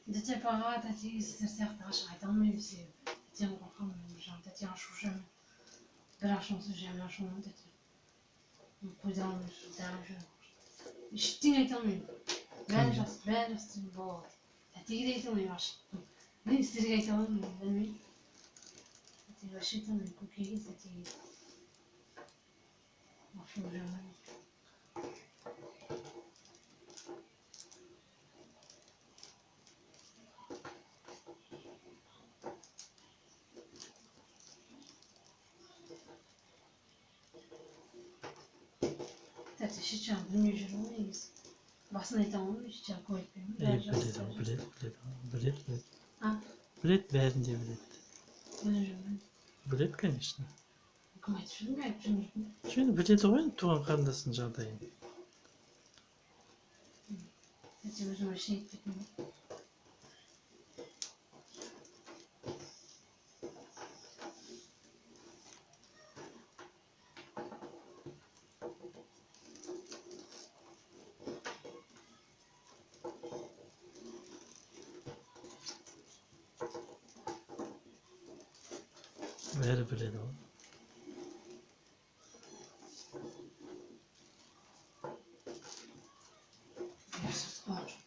Тәте апаға, тәтеге сіздер сияқты ашық айта алмаймын, себебі тәтем қорқамын, мен бір жағынан тәтем ашушымын. Бір ашуланса жаман ашуланады тәтем. Қойдыра алмаймын, дәм жүр. Ештеңе айта алмаймын. Бәрі жақсы, бәрі жақсы болады. Тәтеге де айта алмаймын ашық. Мен сіздерге айта аламын, білмеймін. Тәтеге вообще айта алмаймын, көкеге, тәтеге. Ашу жаман. Тәте шешем білмей жүр ғой негізі. Басын айта алмаймын, шешем көп айтпаймын. Бәрі жақсы, Біледі, бәрі біледі, біледі, біледі, біледі. А? Біледі, бәрін де біледі. Біліп жүр ме? Біледі, конечно. Кім айтып жүр, мен айтып жүрмін. Енді біледі ғой енді туған қарындасының жағдайын. Тәте өзім вообще айтпайтын ғой. Бәрі біледі ғой. Бәрі сырт қылған жоқ.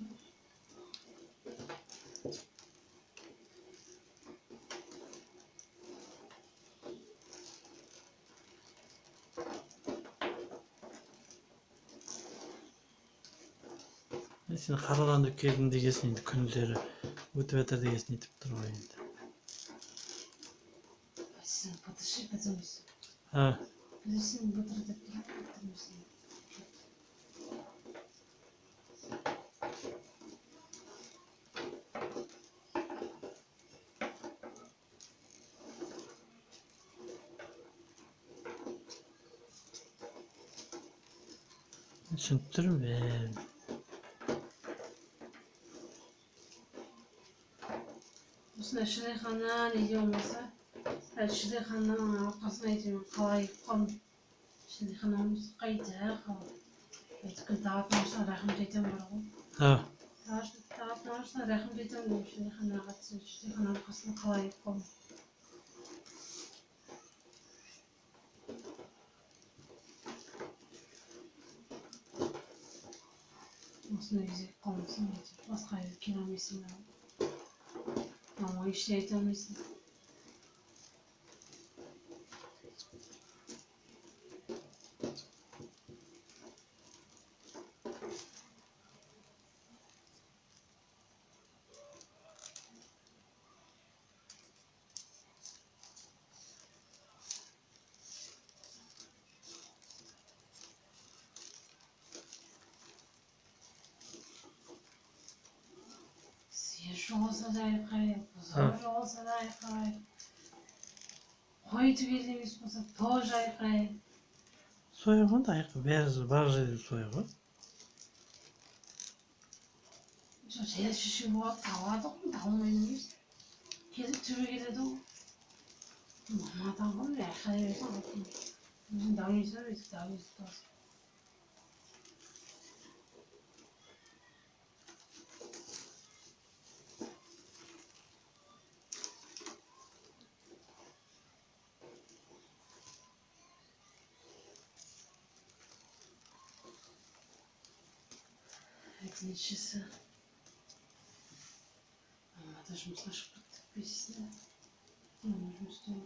Сен қараланып келдің дегесін енді күндері өтіп жатыр дегесін нетіп тұр ғой енді. Сен подыши, потом. А, Подыши, батыр деп тұр, тұрмысың. Түсініп тұрмын бәрін. Осындай шілдехана неде болмаса, әлі шілдехананың арқасына әйтеуір қалай қалдым. Шілдеханамыз қайда қалды? Өйткені тағатын рахмет айтамын бар ғой. А, Тағатын рахмет айтамын деймін шілдеханаға түсіп, шілдехананың арқасына қалай қалдым. Осындай кезде қалмасаң, әйтеуір басқа жерге келе алмайсың да. Мама ештеңе айта алмайсың. Сиыр жоғалса да айқай, бұзау жоғалса да айқай, қой түгел емес болса тоже айқай. Солай ғой енді айқай, бәрі бар жерде солай ғой. Сол жайлап шешуге болады, табады ғой, табылмайды емес. Келіп түбі келеді ғой. Мамадан ғой, айқайлай берсең, өзің давление өйтіп давление тұрасың. Екіншісі. Мама да жұмысқа шығып кетті, бесіне. Мама жұмыста.